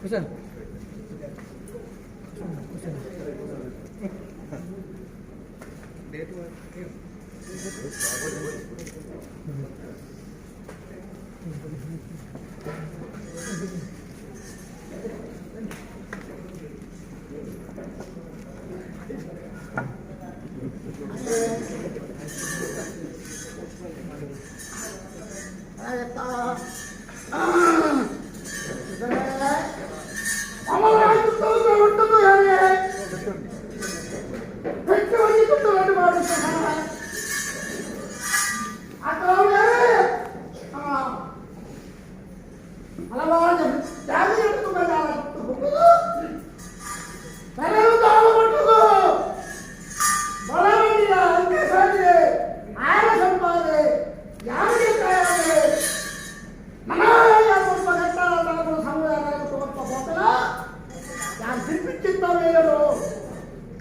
Kusan. Kusan.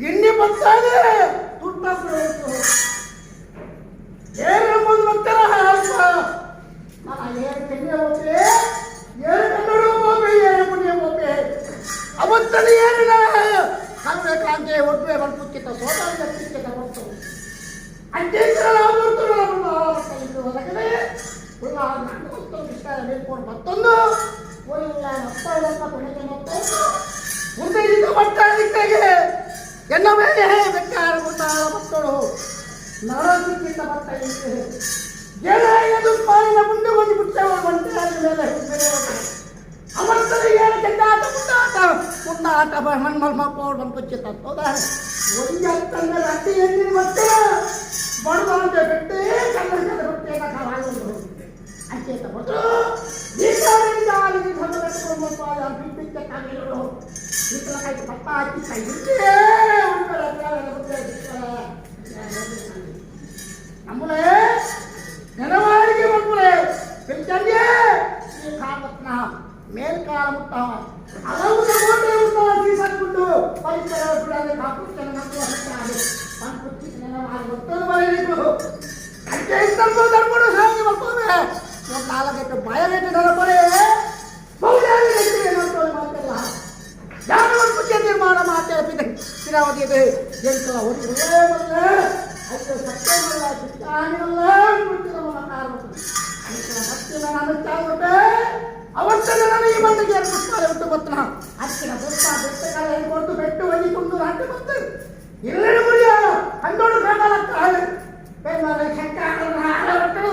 ಎಣ್ಣೆ ಬರ್ತಾನೆ ದುಡ್ಡು ಏನು ಬಂದು ಬರ್ತಾರ ಏನು ಕನ್ಯೆ ಹೋಗ್ತೆ, ಏನು ಕನ್ನಡ ಹೋಗ್ಬೆ, ಏನು ಪುಣ್ಯ ಹೋಗ್ಬೆ, ಅವತ್ತಲ್ಲಿ ಏನು ಕಲ್ವೆ ಕಾಂತೆ ಒಬ್ಬೆ ಬಂದ್ಪುಕ್ಕಿತ ಸೋದಾರಿ ಕಿತ್ತ ಹೊರತು ಹೊರಗಡೆ ಮತ್ತೊಂದು ಮುಂದೆ ಇದು ಬರ್ತಾ ಎನ್ನ ಮೇಲೆ ಬೆಕ್ಕಾರ ಮಕ್ಕಳು ನರಸಿಕ್ಕಿಂತ ಬರ್ತಾ ಇದ್ದೆ ಏನಾಯದು ಪಾಲಿನ ಮುಂದೆ ಹೋಗಿ ಬಿಟ್ಟೆವ ಒಂಟೆಯಾದ ಮೇಲೆ ಅವತ್ತಲ್ಲಿ ಏನು ಚೆಂಡಾಟ ಮುಂದಾಟ ಮುಂದಾಟ ಮಣ್ಮಲ್ ಮಕ್ಕಳು ಬಂದು ಹೌದಾ? ಒಂಜತ್ತಂದ್ರೆ ಅಟ್ಟಿ ಎಣ್ಣೆ ಮತ್ತೆ ಬಡದಂತೆ ಬಿಟ್ಟು ಕನ್ನಡ ರೊಟ್ಟಿ ಕಾವಾಗಲು ಅಂಚೇತ ಕೊಟ್ಟರು. ಈ ಕಾರಣದಿಂದ ಅಲ್ಲಿಗೆ ಬಿಟ್ಟಿದ್ದ ಕಾಯಿಗಳು ಇತ್ತಲ ಪಪ್ಪ ಹಾಕಿ ಕೈ ನಮ್ಮಳೆ ನೆನವಾರಿಗೆ ಬಂದ್ಬಿಡೆ ಪಿಂಚಂಗೆ ಈ ಕಾಮತ್ನ ಮೇಲ್ಕಾಲ ಮುಟ್ಟ ಹಲವು ಕೋಟೆ ಮುಟ್ಟ ಸೀಸಕ್ಬಿಟ್ಟು ಪರಿಸರ ಬಿಡದೆ ಕಾಪುಚ್ಚನ ನಂಬುವ ಪಂಪುಚ್ಚಿ ನೆನವಾಗಿ ಒತ್ತಲು ಬರೆಯಬೇಕು ಅಂಚೆ ಇತ್ತಂಬ ಧರ್ಮಡು ಸಾಗಿ ಬರ್ತಾರೆ ಒಂದು ನಾಲ್ಕೈದು ಬಾಯಗಟ್ಟೆ ನಡಪಡೆ ಮಾತೆಲ್ಲ ಯಾರು ಪುಣ್ಯ ನಿರ್ಮಾಣ ಮಾತೆ ಪಿರಾವತಿ ಎಂಕಲ ಒಂದು ಮಲ್ಲ ಅಯ್ಯೋ ಸತ್ಯವಲ್ಲ ಚಿತ್ತಾನಿವಲ್ಲ ಮತ್ತೆ ಅವತ್ತೇ ನಾನು ಈ ಮಂದಿಗೆ ಪುಷ್ಪಾಲೆ ಬಿಟ್ಟು ಬತ್ತನ ಅಕ್ಕಿನ ಪುಷ್ಪ ಬೆಟ್ಟಕಾಲ ಕೊಟ್ಟು ಬೆಟ್ಟು ಒಯ್ಯಿ ತುಂಡು ಹಾಕಿ ಬಂತು ಎಲ್ಲರೂ ಮುರಿಯ ಕಂಡೋಡು ಕಾಣಲಕ್ಕ ಬೆನ್ನಲೆ ಶಂಕ ಹಾಡಬಟ್ಟಳು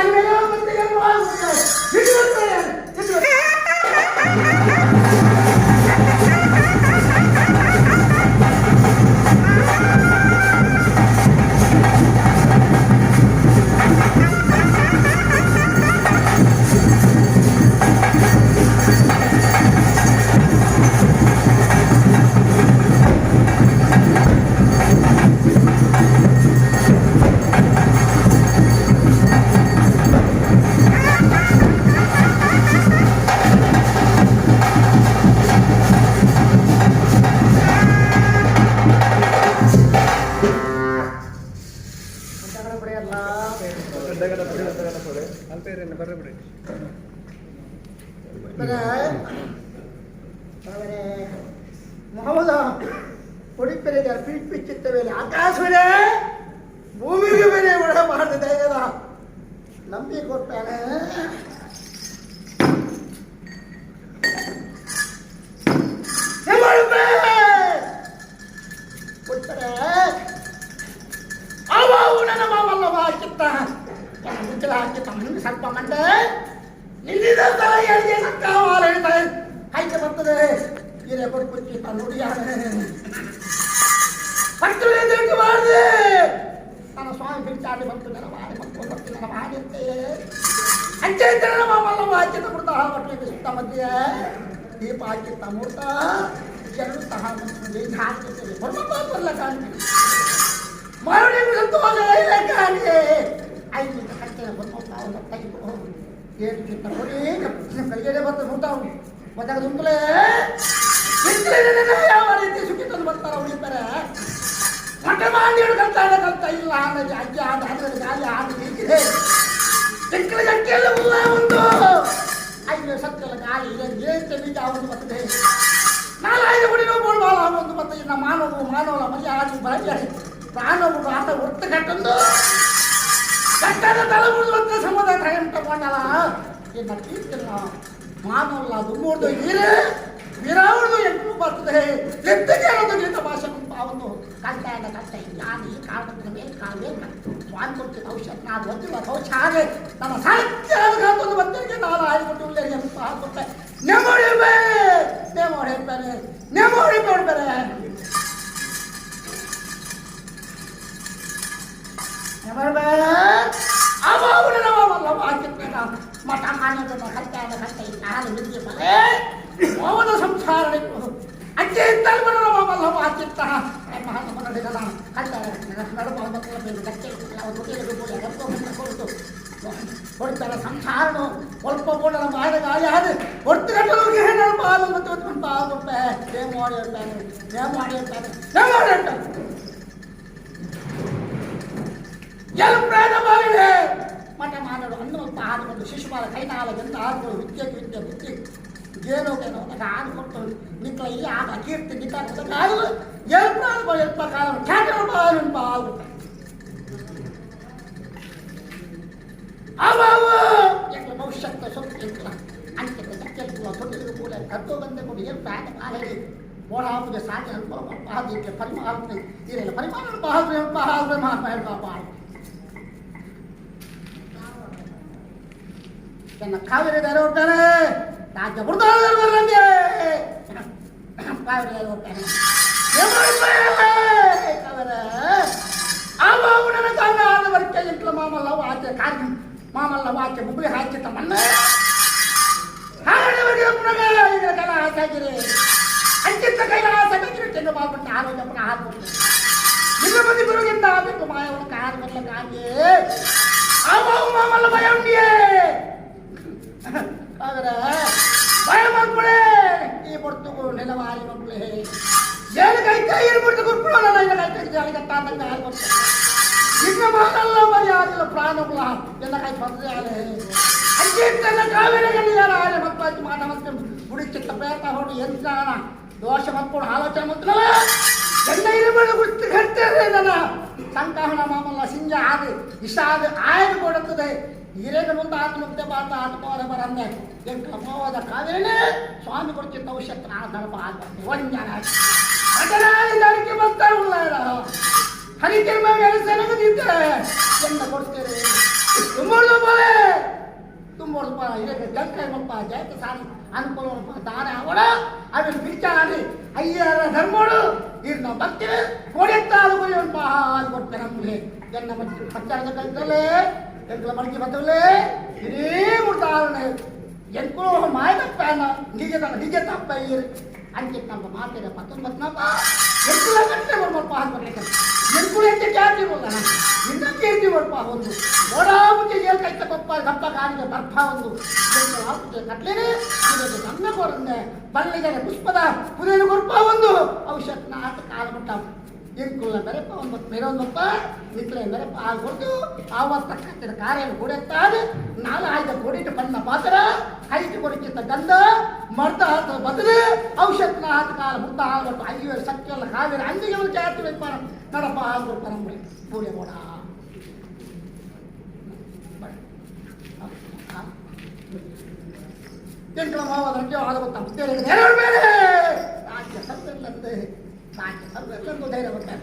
ಮೇಲೆ ಮತ್ತೆ ಮೊಹಮ್ಮದ ಕೊಡಿಪೆರೆಗೆ ಪೀಠ ಮೇಲೆ ಆಕಾಶವೇ ಭೂಮಿಗೆ ಮೇಲೆ ಒಳ ಮಾಡಿದ ನಂಬಿ ಕೊಟ್ಟಾನೆ. ಕೊಡ್ತಾರೆ ಅವ ನನ್ನ ಮಾವಲ್ಲವ ಹಾಕಿತ್ತ ಮುಚ್ಚಲ ಹಾಕಿತ್ತ ಮಣ್ಣು ಸ್ವಲ್ಪ ಮಂಡೆ ನಿಲ್ಲಿದ ತಲೆಗೆ ಸಕ್ಕಾವಾಲ ಹೇಳ್ತಾರೆ ಕೈಗೆ ಬರ್ತದೆ ಹಿರೇ ಕೊಡ್ಪುಚ್ಚಿ ನುಡಿಯಾನೆ ಪಟ್ಟು ಮಾಡಿದೆ ನನ್ನ ಸ್ವಾಮಿ ಬಿಡ್ತಾಡಿ ಬಂತು ನನ್ನ ಮಾಡಿ ಮಕ್ಕಳು ಬರ್ತೀನಿ ನನ್ನ ಮಾಡಿತ್ತೆ ಅಂಚೆ ಮಾಮಲ್ಲ ಹಾಕಿದ ಬಿಡ್ತಾ ಮಕ್ಕಳಿಗೆ ಸುತ್ತ ಮಧ್ಯೆ ದೀಪ ಹಾಕಿತ್ತ ಮೂರ್ತ ಜನರು ಸಹ ಹಾಕಿರ್ತೇವೆ ಬರ್ಲ ಕಾಣ್ತೀನಿ ಮರಳಿ ಸಂತೋಷ ಇಲ್ಲ ಕಾಣಿ ಐದು ಕಟ್ಟೆ ಬಂದು ತೆಗಿಬೋದು ಏಳು ಚಿತ್ತ ಕೊಡಿ ಕೈಯಲ್ಲೇ ಬಂದು ಮುಟ್ಟಾವು ಮತ್ತಾಗ ದುಂಬಲೇ ಯಾವ ರೀತಿ ಸುಖಿ ತಂದು ಬರ್ತಾರ ಉಳಿತಾರೆ. ಮಠಮಾನ್ಯರು ಕಲ್ತಾಡ ಕಲ್ತ ಇಲ್ಲ ಅನ್ನಗೆ ಅಜ್ಜ ಆದ ಅದರ ಗಾಲಿ ಆದ ಹೀಗಿದೆ ಚಿಕ್ಕಲ ಜಕ್ಕೆಲ್ಲ ಉಲ್ಲ ಒಂದು ಐದು ಸತ್ಯಲ ಗಾಲಿ ಏಕೆ ಬೀಜ ಒಂದು ಬರ್ತದೆ ನಾಲ್ಕು ಗುಡಿ ನೋವು ಬಾಳ ಒಂದು ಮತ್ತೆ ಇನ್ನು ಮಾನವ ಮಾನವನ ಮರ್ಯಾದೆ ಬರಜಾಡಿ ಪ್ರಾಣವು ಆತ ಒಟ್ಟು ಕಟ್ಟೊಂದು ಕಟ್ಟದ ತಲೆ ಮುರಿದು ಸಮುದಾಯ ಟೈಮ್ ತಗೊಂಡಲ್ಲ ಇನ್ನು ಕೀರ್ತಿಲ್ಲ ಮಾನವಲ್ಲ ದುಮ್ಮೂರ್ದು ಹೀರೆ ವೀರಾವಣದು ಎಂಟು ಬರ್ತದೆ ಎತ್ತಿಗೆ ಅನ್ನೋದು ಗೀತ ಭಾಷೆ ಒಂದು ಕಲ್ತಾಯದ ಕಲ್ತ ನಾನು ಈ ಕಾಲದ ಮೇಲೆ ಕಾಲ ಮೇಲೆ ಸ್ವಾಮಿ ಕೊಡ್ತಿದ್ದ ಔಷಧ ನಾನು ಗೊತ್ತಿಲ್ಲ ಕೌಚ ಹಾಗೆ ನನ್ನ ಸಾಹಿತ್ಯ ಒಂದು ಬಂದರಿಗೆ ನಾನು ಆಯ್ಕೊಟ್ಟು ಹಾಕೊಟ್ಟೆ ನೆಮ್ಮಡಿ ನೆಮ್ಮಡಿ ಬೇರೆ ನೆಮ್ಮಡಿ ಬೇರೆ ಮೋಹದ ಸಂಸಾರ ಅಜ್ಜೆ ವಾಚಿತ್ತ ಕೊಡ್ತಾರ ಸಂಸಾರ ಒಲ್ಪ ಬೋಡಲ ಮಾಡ ಗಾಳಿ ಅದು ಒಟ್ಟು ಗಂಟಲು ಹೇಳು ಪಾಲು ಮತ್ತು ಹೊತ್ಕೊಂಡು ಪಾಲು ಕೊಟ್ಟೆ ನೇ ಮಾಡಿ ಹೇಳ್ತಾನೆ ನೇ ಮಾಡಿ ಹೇಳ್ತಾನೆ ನೇ ಮಾಡಿ ಹೇಳ್ತಾನೆ ಎಲ್ಲಿ ಪ್ರಾಣ ಮಾಡಿದೆ ಮಠ ಮಾಡಲು ಅನ್ನುವಂತ ಆದುಕೊಂಡು ಶಿಶುಪಾಲ ಕೈನಾಲ ಎಂತ ಆದುಗಳು ವಿದ್ಯೆ ವಿದ್ಯೆ ಬುದ್ಧಿ ಏನೋ ಏನೋ ಆದು ಕೊಟ್ಟು ನಿಕ್ಕಲ ಈ ಆಗ ಕೀರ್ತಿ ನಿಕ್ಕ ಆದು ಎಲ್ಪ ಎಲ್ಪ ಕಾಲ ಖ್ಯಾತ ಬಾಲು ಅವು ಎಂಗ್ಲ ಭವಿಷ್ಯತ್ತ ಸೊತ್ತು ಎಂಕ್ಲ ಅಂತ್ಯದ ದಕ್ಕೆಲ್ಲ ತೊಟ್ಟಿದ ಕೂಡ ಕತ್ತು ಬಂದ ಕೂಡ ಏನು ಪ್ರಾಣ ಬಾಲಗೆ ಮೋಡಾಪುಗೆ ಸಾಧ್ಯ ಅನುಭವ ಪಾದಕ್ಕೆ ಪರಿಮಾಣ ಇರಲ್ಲ ಪರಿಮಾಣ ಬಹಾದ್ರೆ ಬಹಾದ್ರೆ ಮಹಾತ್ಮ ಬಾಳ ತನ್ನ ಕಾವೇರಿ ದಾರ ಹೋಗ್ತಾನೆ ರಾಜ್ಯ ಬುಡ್ದಾರೆ ಕಾವೇರಿ ಹೋಗ್ತಾನೆ ಕಾವೇರಿ ಅವ ಕಾಲ ಬರುತ್ತೆ ಎಂಟ್ಲ ಮಾಮಲ್ಲ ಆಚೆ ಕಾರ್ಯ ಮಾಮಲ್ಲ ವಾಕ್ಯ ಮುಗುಳಿ ಹಾಕಿತ್ತ ಮಣ್ಣ ಹಾಗೆ ಕಲ ಹಾಕಿರಿ ಅಂಚಿತ್ತ ಕೈಲ ಹಾಕಿರಿ ಚೆಂಡು ಮಾಡ್ಬಿಟ್ಟು ಆರೋಗ್ಯ ಹಾಕ್ಬಿಟ್ಟು ನಿಮ್ಮ ಮಂದಿ ಬರೋದ್ರಿಂದ ಆಗಬೇಕು ಮಾಯವನ ಕಾರು ಬರ್ಲಕ್ಕಾಗಿ ಅವ ಮಾಮಲ್ಲ ಭಯ ಉಂಡಿಯೇ ಆದ್ರೆ ಭಯ ಮಾಡ್ಕೊಳ್ಳೆ ಈ ಬರ್ತುಗು ನೆಲವಾರಿ ಮಕ್ಕಳೇ ಏನು ಕೈತ ಏನು ಬಿಡ್ತು ಗುರ್ಪುಡಲ್ಲ ಇಲ್ಲ ಕೈತ ಜಾಲಿಗಟ್ಟ ಹಾಲು ಇನ್ನು ಮಾತಲ್ಲ ಮರ್ಯಾದಿಲ್ಲ ಪ್ರಾಣಗಳ ಎಲ್ಲ ಕೈ ತೊಂದರೆ ಆಲೆ ಅಂಚಿತ್ತಲ್ಲ ಕಾವೇರಿಯಲ್ಲಿ ಯಾರ ಆಲೆ ಮತ್ತಾಚಿ ಮಾಟ ಮತ್ತೆ ಗುಡಿ ಚಿತ್ತ ಪ್ರೇತ ಹೊರಡು ಎಂತ ದೋಷ ಮಕ್ಕಳು ಆಲೋಚನೆ ಮಕ್ಕಳಲ್ಲ ಎಲ್ಲ ಇರುಮಳು ಗುರ್ತು ಕಟ್ತಾರೆ ನನ್ನ ಸಂಕಹಣ ಮಾಮಲ್ಲ ಸಿಂಜ ಆದ ಇಷಾದ ಆಯ್ದು ಕೊಡುತ್ತದೆ ಹಿರೇಗ ಮುಂದೆ ಆತ್ಮಕ್ಕೆ ಬಾತ ಆತ್ಮವಾದ ಬರಂದೆ ಎಂಕಲ ಮೋವಾದ ಕಾವೇರಿ ಸ್ವಾಮಿ ಕೊಡ್ತಿದ್ದ ಔಷಧ ನಾನು ನಡಪ ಆದ ಒಂಜನ ಅಟನಾಗಿ ಬರ್ತಾರೆ ಉಳ್ಳ ಹರಿಕೆ ಮೇಲೆ ಎಂದ ಕೊಡ್ತೇವೆ ತುಂಬೊಳ್ದು ಬೋಲೆ ತುಂಬೊಳ್ದು ಬಾ ಇದಕ್ಕೆ ಜಂಕ ಮಪ್ಪ ಜಯತ ಸಾರಿ ಅನುಕೂಲ ದಾನ ಅವಳ ಅವಿನ ಬಿಚಾರಿ ಅಯ್ಯರ ಧರ್ಮೋಡು ಇರ್ನ ಭಕ್ತಿ ಕೊಡೆತ್ತಾಲು ಗುರಿಯನ್ ಪಾಲ್ ಕೊಡ್ತಾರೆ ನಮಗೆ ಎನ್ನ ಮತ್ತೆ ಪಚ್ಚಾರದ ಕಲ್ತಲೆ ಎಂಕಲ ಮಡಿಕೆ ಬತ್ತವಲೇ ಇಡೀ ಮುಡ್ತಾಳೆ ಎಂಕುಲು ಮಾಯ ತಪ್ಪಾನ ನಿಜ ನಿಜ ತಪ್ಪ ಅಂಚೆ ನಮ್ಮ ಮಾತಿನ ಪತ್ತೊಂಬತ್ತನಪ್ಪ ಎಂಕುಲ ಗಂಟೆ ಬರ್ಬಪ್ಪ ಹಾಕ್ಬರ್ಲಿಕ್ಕೆ ಎಂಕುಲು ಎಂಟು ಜಾತಿ ಬೋಲ್ಲ ಇನ್ನ ಕೀರ್ತಿ ಬರ್ಪ ಒಂದು ಓಡಾಮುಖಿ ಏಲ್ ಕೈತ ಕೊಪ್ಪ ದಪ್ಪ ಕಾಲಿಗೆ ಬರ್ಪ ಒಂದು ಆಪುಜೆ ಕಟ್ಲೇನೆ ಇದಕ್ಕೆ ಸಣ್ಣ ಕೊರಂದೆ ಬಲ್ಲಿಗರೆ ಪುಷ್ಪದ ಪುದೇನು ಕೊರ್ಪ ಒಂದು ಔಷಧ ನಾಟ ಕಾಲು ಮುಟ್ಟ ಎಂಕುಲ ಮೆರಪ ಒಂಬತ್ತು ಮೇರೊಂದಪ್ಪ ನಿಕ್ಲೆ ಮೆರಪ ಆಗ ಕೊಡ್ತು ಆವತ್ತಕ್ಕತ್ತಿನ ಕಾರ್ಯ ಕೊಡೆತ್ತಾದ ನಾಲ್ ಆಯ್ದ ಕೊಡಿಟ್ಟು ಬಣ್ಣ ಪಾತ್ರ ಕೈಗೆ ಕೊಡಿಕ್ಕಿಂತ ಗಂಧ ಮರ್ದ ಆತ ಬದಲು ಔಷಧನ ಆತ ಕಾಲ ಮುದ್ದ ಆಲ್ಬಟ್ಟು ಅಯ್ಯೋ ಸತ್ಯಲ್ಲ ಕಾವೇರಿ ಅಂದಿಗೆ ಒಂದು ಜಾತಿ வைப்பாರ நடப்ப ஆள் கொடுப்பாರ பூரிய போடா ಎಂಕಲ ಮಾವದಕ್ಕೆ ಆದ ಗೊತ್ತಾ ಬೇರೆ ರಾಜ್ಯ ಸರ್ವೆಲ್ಲಂತೆ ರಾಜ್ಯ ಸರ್ವೆಲ್ಲಂದು ಧೈರ್ಯ ಗೊತ್ತಾ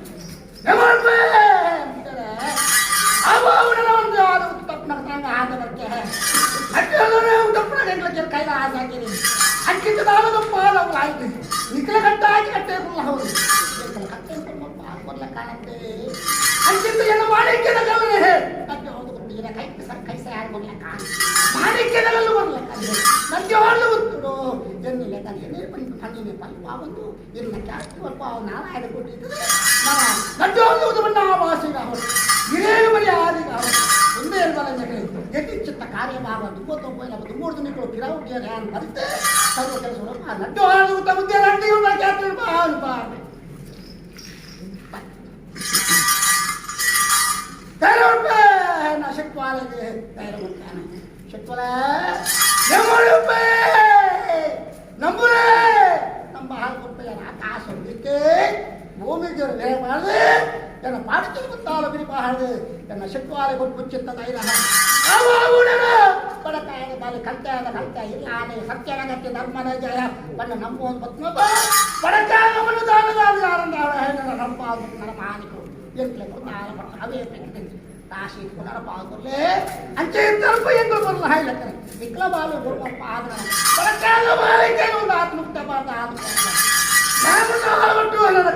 ನಾರಾಯಣ ಕೊಟ್ಟಿದ್ದರೆ ಎಟ್ಟಿಚ್ಚತ್ತ ಕಾರ್ಯಭಾರ ದುಮ್ಮತ್ತೊಂಬೈನ ದುಮ್ಮೂರು ದಿನಗಳು ಕಿರಾವುಡಿಯ ಧ್ಯಾನ ಬರುತ್ತೆ ಸರ್ವ ಕೆಲಸ ನಡ್ಡು ಹಾಳು ತಮ್ಮದೇ ನಡ್ಡಿ ಜಾತ್ರೆ ಬಾ ಬಾಲಿಗೆ ಧೈರ್ಯ ಕೊಡ್ತಾನೆ ಶಕ್ತಲ ನಮ್ಮಳುಪೇ ನಂಬುರೇ ನಮ್ಮ ಹಾಲು ಕೊಡ್ತಾರೆ ಆಕಾಶ ಬಿಕ್ಕೆ ಭೂಮಿಗೆ ಬೇರೆ ಮಾಡಿದೆ ಎನ್ನ ಪಾಡಿಕೆ ಗೊತ್ತಾಲ ಬಿರಿ ಎನ್ನ ಶಕ್ವಾಲೆ ಕೊಟ್ಟು ಧೈರ್ಯ ಬಡಕಾಯದ ಬಾಲಿ ಕಲ್ತಾಯದ ಕಲ್ತ ಇಲ್ಲ ಆನೆ ಸತ್ಯನಗತ್ಯ ಧರ್ಮನ ಜಯ ಬಣ್ಣ ನಂಬುವ ಪತ್ಮ ಬಡಕಾಯ ಮಣ್ಣು ದಾನದಾನ ಆನಂದ ನಮ್ಮ ನರ ಮಾನಿಕು ಎಂಟ್ಲೆ ಕೊಡ್ತಾರ ಅವೇ ರಾಶಿ ನಡಪಾಗುರ್ಲೆ ಅಂಚೆ ತರಪ ಎಂಗಳು ಬರಲ್ಲ ಹಾಯ್ಲಕ್ಕರೆ ಇಕ್ಲ ಬಾಲು ಗುರುಮಪ್ಪ ಆದ್ರ ಬಡಕಾಯ ಬಾಲಿಕೆ ಒಂದು ಆತ್ಮುಕ್ತ ಬಾರ್ದ ಆತ್ಮ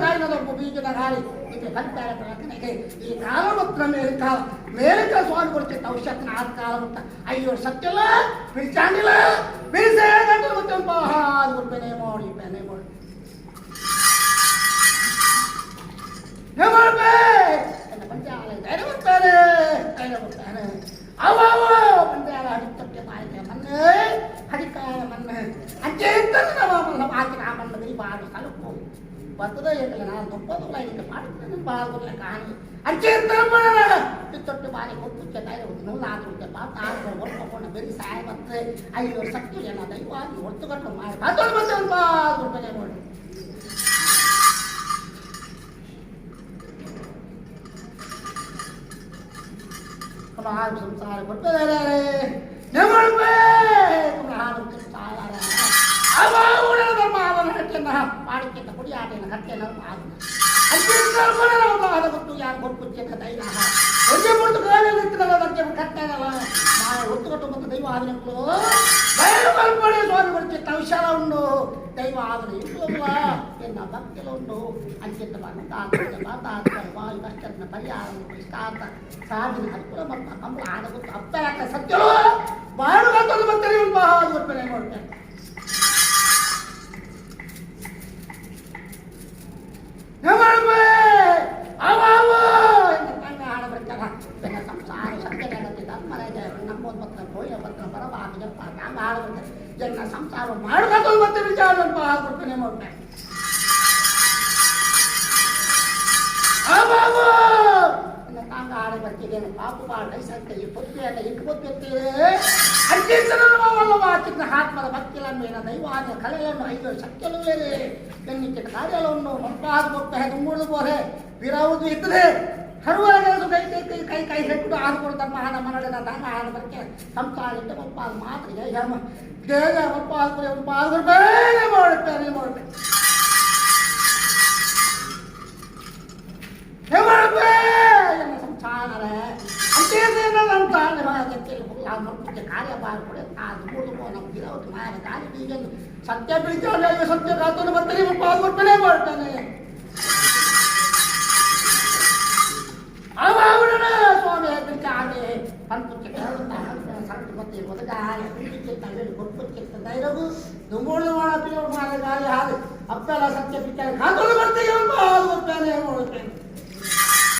ಕಾಯಿನದ ಬೀಜದ ಗಾಳಿ ಇದು ಕಲ್ತಾರ ಈ ಕಾಲ ಮಾತ್ರ ಮೇಲೆ ಕಾಲ ಮೇಲಕ ಸ್ವಾಮಿ ಕೊಡ್ತಿತ್ತು ಔಷಧನ ಆದ ಕಾಲ ಮುಟ್ಟ ಅಯ್ಯೋ ಸತ್ಯಲ್ಲ ಪಿಡಿಚಾಂಡಿಲ್ಲ ಬಿಡಿಸೇ ಗಂಟಲು ಮುಚ್ಚಂಪ ಅದು ಪೆನೆ ಮೋಡಿ ಪೆನೆ ಮೋಡಿ ಪಂಚಾಲ ಧೈರ್ಯ ಕೊಡ್ತಾನೆ ಧೈರ್ಯ ಕೊಡ್ತಾನೆ ಅವ ಪಂಚಾಲ ಹಡಿತಕ್ಕೆ ಬಾಯಿಗೆ ಮನ್ನೆ ಹಡಿಕಾಯ ಮನ್ನೆ ಅಂಚೆ ನಮ್ಮ ಆಕಿನ ಆ ಮಣ್ಣು ಬಾಳು ಕಲುಕು ಬರ್ತದ ಏಕಲ್ಲ ನಾನು ದೊಪ್ಪದುಲ್ಲ ಈಗ ಮಾಡಿದ್ರೆ ಬಾಳ್ಗುಲ್ಲ ಕಾಣಿ ಅಂಚೆ ತೊಟ್ಟು ಬಾರಿ ಕೊಟ್ಟು ಧೈರ್ಯ ನೂಲಾದ್ರು ಬಾತ ಹೊರ್ಕೊಂಡು ಬೆರಿ ಸಹಾಯ ಮತ್ತೆ ಐದು ಸತ್ತು ಜನ ದೈವ ಹೊರ್ತುಗಟ್ಟು ಮಾಡಿ ಅದು ಮತ್ತೆ ಒಂದು ಬಾಲ್ ನೋಡಿ ಕುಮಾರ ಸಂಸಾರ ಕೊಟ್ಟರೆ ಪಾಡಿಕೆತ್ತ ಕುಡಿಯಾಟೇನ ಕಟ್ಟೆನ ಗೊತ್ತು ಯಾರು ಕೊಟ್ಟು ದೈವ ಒಂದೇ ಪುಡ್ತು ಕಾಲಲ್ಲಿ ಇರ್ತದಲ್ಲ ಕಟ್ಟೆನಲ್ಲ ನಾವು ಒತ್ತುಕಟ್ಟು ಮತ್ತು ದೈವ ಆದನಕ್ಕೂ ಬಯಲು ಕಲ್ಪನೆ ಸ್ವಾಮಿ ಕೊಡ್ತಿತ್ತ ವಿಶಾಲ ಉಂಡು ದೈವ ಆದರೆ ಇಂಟ್ಲಲ್ಲ ಎನ್ನ ಭಕ್ತಿಲ ಉಂಡು ಅಂಚಿತ್ತ ಬಂದ ವಾಯು ಕಷ್ಟನ ಪರಿಹಾರ ಇಷ್ಟಾರ್ಥ ಸಾಧನೆ ಅನುಕೂಲ ಮತ್ತು ಕಂಬಳ ಆದ ಗೊತ್ತು ಅಪ್ಪಲಾಕ ಸತ್ಯಲೋ ಬಾಳು ಗಂತದ್ದು ಬರ್ತಾರೆ ಉಂಟು ಕೊಡ್ತೇನೆ ನೋಡ್ತೇನೆ ಎನ್ನ ಸಂಸಾರ ಮಾಡ್ಕೊಂಡು ಮತ್ತೆ ವಿಚಾರ ಕೊಡ್ತೇನೆ ನೋಡ್ತೇನೆ ತಾಂಗ ಆಡ ಬರ್ತಿದ್ದೇನೆ ಪಾಪು ಬಾಳ ಸಂತ ಈ ಪೊತ್ತು ಇಟ್ಟು ಪೊತ್ತು ಅರ್ಜಿತನ ಆತ್ಮದ ಭಕ್ತಿಲನ್ನು ದೈವಾದ ಕಲೆಯನ್ನು ಐದು ಶಕ್ತಿಯಲು ಬೇರೆ ಎನ್ನಿಕ್ಕಿನ ಕಾರ್ಯಗಳನ್ನು ಮೊಂಪಾದ ಕೊಟ್ಟ ದುಂಗುಳು ಬೋರೆ ವಿರಾವುದು ಇದ್ದದೆ ಹರುವರ ಕೆಲಸ ಕೈ ಕೈ ಕೈ ಕೈ ಕೈ ಹೆಟ್ಟು ಆದುಕೊಂಡು ಧರ್ಮ ಹಣ ಮನಡಿನ ದಾನ ಆದ ಬರ್ಕೆ ಸಂಸಾರ ಇಟ್ಟ ಮೊಪ್ಪಾದ ಮಾತ್ರ ಜಯ ಜಯ ಜಯ ಮೊಪ್ಪಾದ ಮೊಪ್ಪಾದ ಬೇರೆ ಮಾಡುತ್ತೇನೆ ಮಾಡುತ್ತೇನೆ ಸತ್ಯ ಬಿಳಿತಾನೆ ಸತ್ಯ ಕಾತನು ಮತ್ತೆ ಪಾಲ್ ಕೊಟ್ಟನೇ ಮಾಡ್ತಾನೆ ಅವ ಸ್ವಾಮಿ ಬಿಳಿತಾನೆ ಪಂಪಕ್ಕೆ ಸಣ್ಣ ಮತ್ತೆ ಒದಗಾಲೆ ಬಿಳಿಚಿತ್ತ ಕೊಪ್ಪಕ್ಕಿತ್ತ ಧೈರ್ಯವು ದುಂಬೋಳು ಮಾಡ ಪಿಲವು ಮಾಡ ಗಾಳಿ ಹಾಲು ಅಪ್ಪೆಲ್ಲ ಸತ್ಯ ಬಿಟ್ಟಾರೆ ಕಾತನು ಬರ್ತೀವಿ ಪಾಲ್ ಕೊಡ್ತಾನೆ ಮಾಡ್ತಾನೆ